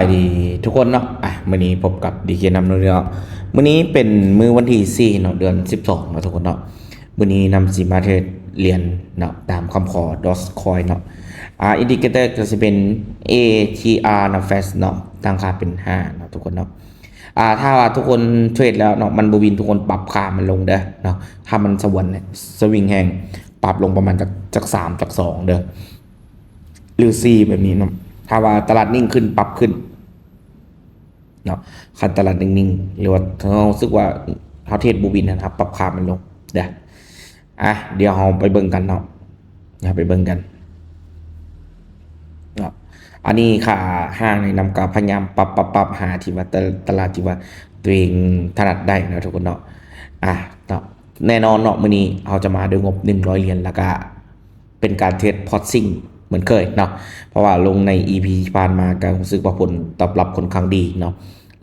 ສະບາຍດີທຸກຄົນເນາະ ອ່ະ ມື້ນີ້ພົບກັບ ດີເຄ ນຳເນາະ ມື້ນີ້ເປັນມື້ວັນທີສີ່ເນາະ ເດືອນສິບສອງເນາະທຸກຄົນເນາະ ມື້ນີ້ນຳຊິມາເທຣດຫຼຽນເນາະ ຕາມຄຳຂໍ Dogecoin ເນາະ ອ່າ Indicator ກໍຊິເປັນ ເອ ທີ ອາ ນຳ Flash ເນາະ ຕັ້ງຄ່າເປັນຫ້າເນາະທຸກຄົນເນາະ ອ່າ ຖ້າວ່າທຸກຄົນເທຣດແລ້ວເນາະ ມັນບໍ່ວິນ ທຸກຄົນປັບຄ່າມັນລົງເດີເນາະ ຖ້າມັນສະຫວັນ ສະວິງແຮງ ປັບລົງປະມານຈັກ ຈັກສາມ ຈັກສອງເດີ ຫຼືສີ່ແບບນີ້ເນາະ ຖ້າວ່າຕະຫຼາດນິ່ງຂຶ້ນ ປັບຂຶ້ນເນາະ ຄັນຕະຫຼາດນິ່ງໆ ຫຼືວ່າເຮົາຮູ້ສຶກວ່າເຮົາເທຣດບໍ່ວິນຫັ້ນ ເຮົາປັບຄ່າມັນລົງເດີ ອ່ະ ດຽວເຮົາໄປເບິ່ງກັນເນາະ ດຽວເຮົາໄປເບິ່ງກັນເນາະ ອັນນີ້ຄ່າຫ້າງນີ້ນຳກໍພະຍາຍາມປັບໆໆ ຫາທີ່ວ່າຕະ ຕະຫຼາດທີ່ວ່າຕົວເອງຖະໜັດໄດ້ເນາະທຸກຄົນເນາະ ອ່ະ ເນາະ ແນ່ນອນເນາະ ມື້ນີ້ເຮົາຈະມາດ້ວຍງົບໜຶ່ງຮ້ອຍຫຼຽນ ແລ້ວກໍ ເປັນການເທຣດພອດຊິງເໝືອນເຄີຍເນາະ ເພາະວ່າລົງໃນ ອີ ພີ ທີ່ຜ່ານມາກໍຮູ້ສຶກວ່າຜົນຕອບຮັບຄ່ອນຂ້າງດີເນາະ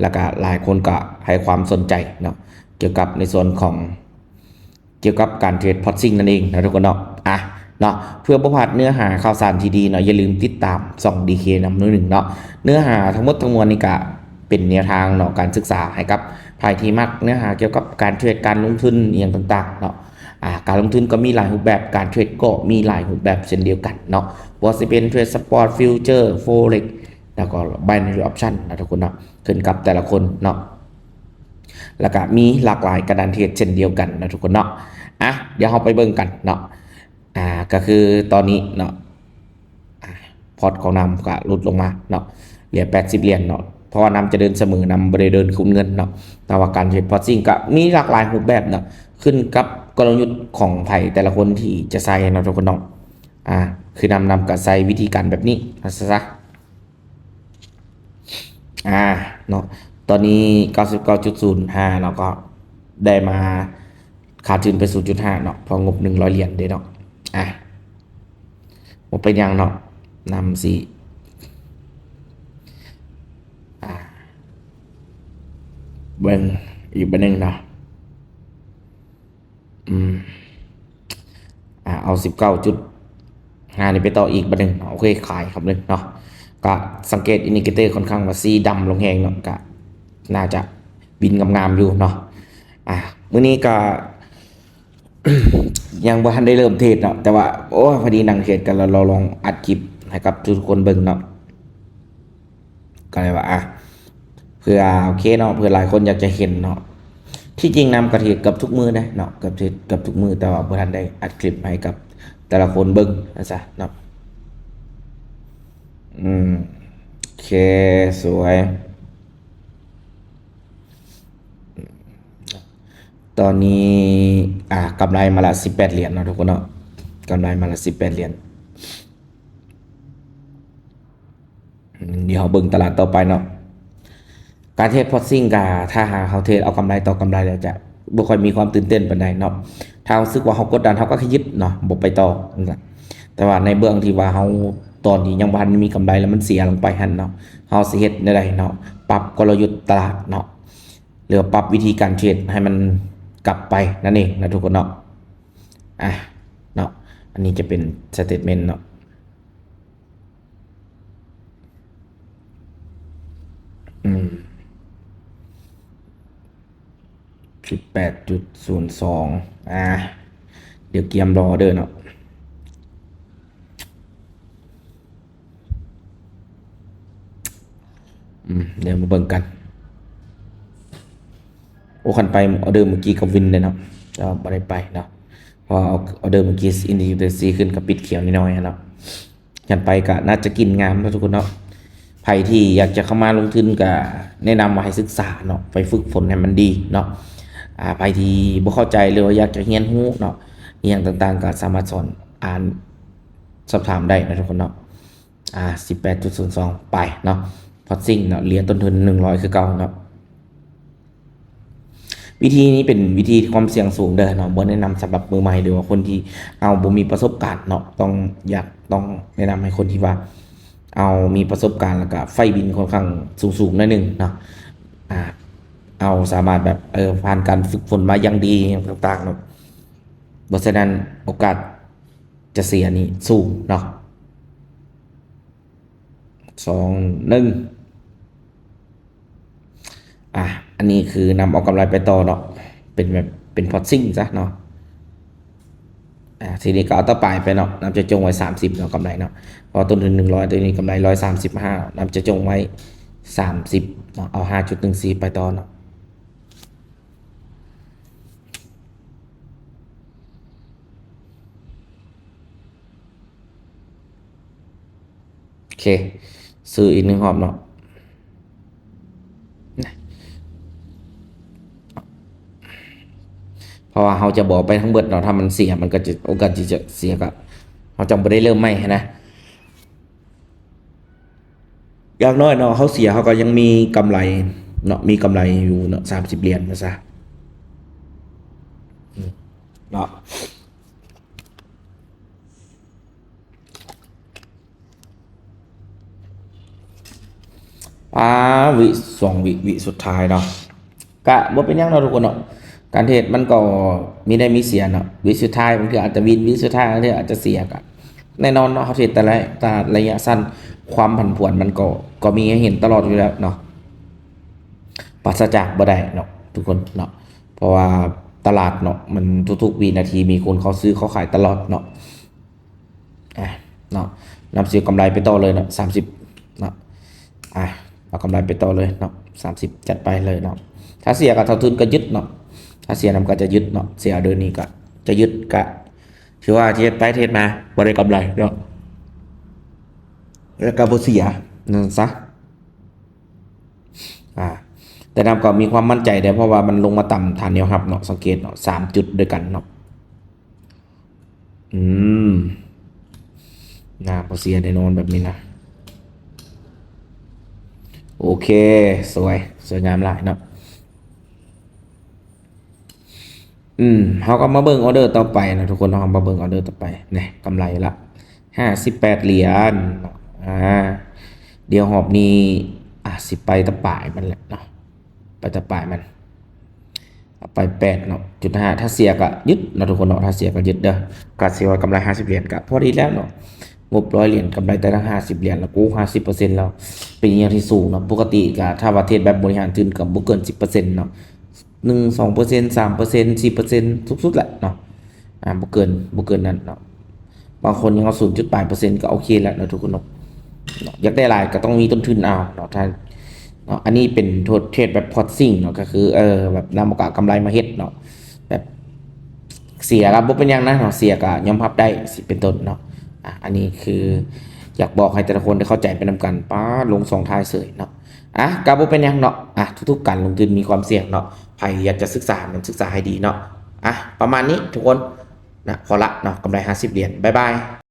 ແລ້ວກໍຫຼາຍຄົນກໍໃຫ້ຄວາມສົນໃຈເນາະ ກ່ຽວກັບໃນສ່ວນຂອງ ກ່ຽວກັບການເທຣດພອດຊິງນັ້ນເອງເນາະທຸກຄົນເນາະ ອ່ະ ເນາະ ເພື່ອບໍ່ພາດເນື້ອຫາຂ່າວສານທີ່ດີເນາະ ຢ່າລືມຕິດຕາມຊ່ອງ ດີເຄ ນຳໜ້ອຍໜຶ່ງເນາະ ເນື້ອຫາທັງໝົດທັງມວນນີ້ກະເປັນແນວທາງເນາະ ການສຶກສາໃຫ້ກັບໃຜທີ່ມັກເນື້ອຫາກ່ຽວກັບການເທຣດ ການລົງທຶນ ອີ່ຫຍັງຕ່າງໆເນາະ ອ່າ ການລົງທຶນກໍມີຫຼາຍຮູບແບບ ການເທຣດກໍມີຫຼາຍຮູບແບບເຊັ່ນດຽວກັນເນາະ ບໍ່ວ່າຊິເປັນເທຣດສະປອດ ຟິວເຈີ Forex ແລ້ວກໍ Binary Option ນະທຸກຄົນເນາະ ຂຶ້ນກັບແຕ່ລະຄົນເນາະ ແລ້ວກໍມີຫຼາກຫຼາຍການເທຣດເຊັ່ນດຽວກັນນະທຸກຄົນເນາະ ອ່ະ ດຽວເຮົາໄປເບິ່ງກັນເນາະ ອ່າ ກໍຄືຕອນນີ້ເນາະ ອ່າ ພອດຂອງນຳກໍຫຼຸດລົງມາເນາະ ເຫຼືອແປດສິບຫຼຽນເນາະ ເພາະວ່ານຳຈະເດີນສະເໝີ ນຳບໍ່ໄດ້ເດີນຄູນເງິນເນາະ ແຕ່ວ່າການເທຣດພອດຊິງກໍມີຫຼາກຫຼາຍຮູບແບບເນາະ ຂຶ້ນກັບກົນລະຍຸດຂອງໃຜແຕ່ລະຄົນທີ່ຈະໃຊ້ເນາະທຸກຄົນເນາະ ອ່າ ຄືນຳ ນຳກໍໃຊ້ວິທີການແບບນີ້ວ່າຊັ້ນຊະ ອ່າ ເນາະ ຕອນນີ້ເກົ້າສິບເກົ້າຈຸດສູນຫ້າເນາະ ກໍໄດ້ມາຂາດທຶນໄປສູນຈຸດຫ້າເນາະ ເພາະງົບໜຶ່ງຮ້ອຍຫຼຽນເດ້ເນາະ ອ່າ ບໍ່ເປັນຫຍັງເນາະ ນຳຊິ ອ່າ ເບິ່ງອີກບາດໜຶ່ງເນາະ ອືມ ອ່າ ເອົາສິບເກົ້າຈຸດຫ້ານີ້ໄປຕໍ່ອີກບາດໜຶ່ງເນາະ ໂອເຄ ຂາຍຄຳໜຶ່ງເນາະ ກະສັງເກດ Indicator ຄ່ອນຂ້າງວ່າສີດຳລົງແຮງເນາະ ກະໜ້າຈະບິນງາມໆຢູ່ເນາະ ອ່າ ມື້ນີ້ກະ ຍັງບໍ່ທັນໄດ້ເລີ່ມເທຣດເນາະ ແຕ່ວ່າ ໂອ້ຍ ພໍດີນັ່ງເທຣດກັນ ແລ້ວລອງອັດຄລິບໃຫ້ກັບທຸກໆຄົນເບິ່ງເນາະ ກໍເລີຍວ່າ ອ່ະ ເພື່ອ ໂອເຄເນາະ ເພື່ອຫຼາຍຄົນຢາກຈະເຫັນເນາະ ທີ່ຈິງນຳກໍເທຣດເກືອບທຸກມື້ເດ້ເນາະ ເກືອບເທຣດເກືອບທຸກມື້ ແຕ່ວ່າບໍ່ທັນໄດ້ອັດຄລິບໃຫ້ກັບແຕ່ລະຄົນເບິ່ງວ່າຊະເນາະ ອືມ ໂອເຄ ສວຍ ຕອນນີ້ ອ່າ ກຳໄລມາລະສິບແປດຫຼຽນເນາະທຸກຄົນເນາະ ກຳໄລມາລະສິບແປດຫຼຽນ ອືມ ດຽວເຮົາເບິ່ງຕະຫຼາດຕໍ່ໄປເນາະ ການເທຣດພອດຊິງກະ ຖ້າຫາກເຮົາເທຣດເອົາກຳໄລຕໍ່ກຳໄລແລ້ວ ຈະບໍ່ຄ່ອຍມີຄວາມຕື່ນເຕັ້ນປານໃດເນາະ ຖ້າເຮົາຮູ້ສຶກວ່າເຮົາກົດດັນ ເຮົາກໍຂະຫຍິບເນາະ ບໍ່ໄປຕໍ່ ແຕ່ວ່າໃນເບື້ອງທີ່ວ່າເຮົາ ຕອນທີ່ຍັງບໍ່ທັນມີກຳໄລ ແລ້ວມັນເສຍລົງໄປຫັ້ນເນາະ ເຮົາຊິເຮັດແນວໃດເນາະ ປັບກົນລະຍຸດຕະຫຼາດເນາະ ຫຼືວ່າປັບວິທີການເທຣດໃຫ້ມັນກັບໄປນັ້ນເອງນະທຸກຄົນເນາະ ອ່ະ ເນາະ ອັນນີ້ຈະເປັນ statement ເນາະ ອືມ ສິບແປດຈຸດສູນສອງ ອ່າ ດຽວກຽມລໍເດີເນາະ ອືມ ດຽວມາເບິ່ງກັນ ໂອ້ ຄັນໄປອໍເດີມື້ກີ້ກໍວິນເດ້ເນາະ ແຕ່ວ່າບໍ່ໄດ້ໄປເນາະ ເພາະວ່າອໍເດີມື້ກີ້ Indicator ສີຂຶ້ນ ກໍປິດຂຽວໜ້ອຍໆຫັ້ນເນາະ ຄັນໄປກໍໜ້າຈະກິນງາມເນາະທຸກຄົນເນາະ ໃຜທີ່ຢາກຈະເຂົ້າມາລົງທຶນກໍແນະນຳວ່າໃຫ້ສຶກສາເນາະ ໄປຝຶກຝົນໃຫ້ມັນດີເນາະ ອ່າ ໃຜທີ່ບໍ່ເຂົ້າໃຈ ຫຼືວ່າຢາກຈະຮຽນຮູ້ເນາະ ອີ່ຫຍັງຕ່າງໆ ກໍສາມາດສອນ ອ່ານ ສອບຖາມໄດ້ເນາະທຸກຄົນເນາະ ອ່າ ສິບແປດຈຸດສູນສອງ ໄປເນາະ ພອດຊິງເນາະ ເຫຼືອຕົ້ນທຶນໜຶ່ງຮ້ອຍຄືເກົ່າເນາະ ວິທີນີ້ເປັນວິທີທີ່ຄວາມສ່ຽງສູງເດີເນາະ ບໍ່ແນະນຳສຳລັບມືໃໝ່ ຫຼືວ່າຄົນທີ່ເຮົາບໍ່ມີປະສົບການເນາະ ຕ້ອງ ຢາກ ຕ້ອງແນະນຳໃຫ້ຄົນທີ່ວ່າເຮົາມີປະສົບການ ແລ້ວກະໄຟວິນຄ່ອນຂ້າງສູງໆໜ້ອຍໜຶ່ງເນາະ ອ່າ ເຮົາສາມາດແບບ ເອີ ຜ່ານການຝຶກຝົນມາຢ່າງດີ ຫຍັງຕ່າງໆເນາະ ບໍ່ສະນັ້ນໂອກາດຈະເສຍນີ້ສູງເນາະ. ສອງ ໜຶ່ງ ອ່າ ອັນນີ້ຄືນຳເອົາກຳໄລໄປຕໍ່ເນາະ ເປັນແບບ ເປັນພອດຊິງຊະເນາະ. ອ່າ ທີນີ້ກໍເອົາຕໍ່ປາຍໄປເນາະ ນຳຈະຈົ່ງໄວ້ສາມສິບເນາະ ກຳໄລເນາະ ເພາະຕົ້ນທຶນໜຶ່ງຮ້ອຍ ຕົວນີ້ກຳໄລຮ້ອຍສາມສິບຫ້າ ນຳຈະຈົ່ງໄວ້ສາມສິບເນາະ ເອົາຫ້າຈຸດໜຶ່ງສີ່ໄປຕໍ່ເນາະ. ໂອເຄ ຊື້ອີກໜຶ່ງຮອບເນາະ ເພາະວ່າເຮົາຈະບໍ່ເອົາໄປທັງເບິດເນາະ ຖ້າມັນເສຍ ມັນກໍຈະ ໂອກາດທີ່ຈະເສຍ ກໍເຮົາຈະບໍ່ໄດ້ເລີ່ມໃໝ່ຫັ້ນນະ. ຢ່າງໜ້ອຍເນາະ ເຮົາເສຍ ເຮົາກໍຍັງມີກຳໄລເນາະ ມີກຳໄລຢູ່ເນາະ ສາມສິບຫຼຽນວ່າຊະ ເນາະ. ອ່າ ວິ ສອງວິ ວິສຸດທ້າຍເນາະ ກະບໍ່ເປັນຫຍັງເນາະທຸກຄົນເນາະ ການເທຣດມັນກໍມີໄດ້ມີເສຍເນາະ ວິສຸດທ້າຍບາງເທື່ອອາດຈະວິນ ວິສຸດທ້າຍບາງເທື່ອອາດຈະເສຍ ກະແນ່ນອນເນາະ ເຮົາເທຣດແຕ່ລະ ແຕ່ໄລຍະສັ້ນ ຄວາມຜັນຜວນມັນກໍ ກໍມີໃຫ້ເຫັນຕະຫຼອດຢູ່ແລ້ວເນາະ ປາສະຈາກບໍ່ໄດ້ເນາະທຸກຄົນເນາະ ເພາະວ່າຕະຫຼາດເນາະ ມັນທຸກໆວິນາທີມີຄົນເຂົ້າຊື້ເຂົ້າຂາຍຕະຫຼອດເນາະ. ອ່າ ເນາະ ນຳເອົາກຳໄລໄປຕໍ່ເລີຍເນາະ ສາມສິບເນາະ ອ່າ ເອົາກຳໄລໄປຕໍ່ເລີຍເນາະ ສາມສິບ ຈັດໄປເລີຍເນາະ ຖ້າເສຍກໍເທົ່າທຶນກໍຢຸດເນາະ ຖ້າເສຍນຳກໍຈະຢຸດເນາະ ເສຍເດີນີ້ກໍຈະຢຸດ ກໍຖືວ່າເທຣດໄປເທຣດມາບໍ່ໄດ້ກຳໄລເນາະ ແລ້ວກໍບໍ່ເສຍນັ້ນຊະ ອ່າ ແຕ່ນຳກໍມີຄວາມໝັ້ນໃຈເດ້ ເພາະວ່າມັນລົງມາຕາມຖານແນວຮັບເນາະ ສັງເກດເນາະ ສາມຈຸດດ້ວຍກັນເນາະ. ອືມ ໜ້າບໍ່ເສຍແນ່ນອນແບບນີ້ນະ ໂອເຄ ສວຍ ສວຍງາມຫຼາຍເນາະ ອືມ ເຮົາກໍມາເບິ່ງອໍເດີຕໍ່ໄປເນາະທຸກຄົນເນາະ ເຮົາມາເບິ່ງອໍເດີຕໍ່ໄປ ນີ້ ກຳໄລລະຫ້າສິບແປດຫຼຽນເນາະ ອ່າ ດຽວຮອບນີ້ ອ່າ ຊິໄປຕະປາຍມັນແຫຼະເນາະ ໄປຕະປາຍມັນ ເອົາໄປແປດເນາະ ຈຸດຫ້າ ຖ້າເສຍກໍຢຸດເນາະທຸກຄົນເນາະ ຖ້າເສຍກໍຢຸດເດີ ກໍຊິວ່າກຳໄລຫ້າສິບຫຼຽນກໍພໍດີແລ້ວເນາະ ງົບຮ້ອຍຫຼຽນ ກຳໄລແຕ່ທັງຫ້າສິບຫຼຽນ ແລ້ວ ໂອ້ ຫ້າສິບເປີເຊັນ ແລ້ວເປັນອີ່ຫຍັງທີ່ສູງເນາະ ປົກກະຕິກໍຖ້າວ່າເທຣດແບບບໍລິຫານທຶນກໍບໍ່ເກີນສິບເປີເຊັນເນາະ ໜຶ່ງ ສອງເປີເຊັນ ສາມເປີເຊັນ ສີ່ເປີເຊັນ ສູງສຸດແຫຼະເນາະ ອ່າ ບໍ່ເກີນ ບໍ່ເກີນນັ້ນເນາະ ບາງຄົນຍັງເອົາສູນຈຸດປາຍເປີເຊັນກໍໂອເຄແລ້ວເນາະທຸກຄົນເນາະ ເນາະ ຢາກໄດ້ຫຼາຍກໍຕ້ອງມີຕົ້ນທຶນເອົາເນາະທ່ານເນາະ ອັນນີ້ເປັນໂທດເທຣດແບບພອດຊິງເນາະ ກໍຄື ເອີ ແບບນຳເອົາກຳໄລມາເຮັດເນາະ ແບບເສຍກໍບໍ່ເປັນຫຍັງນະເນາະ ເສຍກໍຍອມຮັບໄດ້ ເປັນຕົ້ນເນາະ ອ່າ ອັນນີ້ຄືຢາກບອກໃຫ້ແຕ່ລະຄົນໄດ້ເຂົ້າໃຈໄປນຳກັນ ປາດ ລົງຊ່ອງທ້າຍເສີຍເນາະ ອ່າ ກໍບໍ່ເປັນຫຍັງເນາະ ອ່າ ທຸກໆການລົງທຶນມີຄວາມສ່ຽງເນາະ ໃຜຢາກຈະສຶກສາແມ່ນສຶກສາໃຫ້ດີເນາະ ອ່າ ປະມານນີ້ທຸກຄົນ ນະ ພໍລະເນາະ ກຳໄລຫ້າສິບຫຼຽນ ບາຍບາຍ.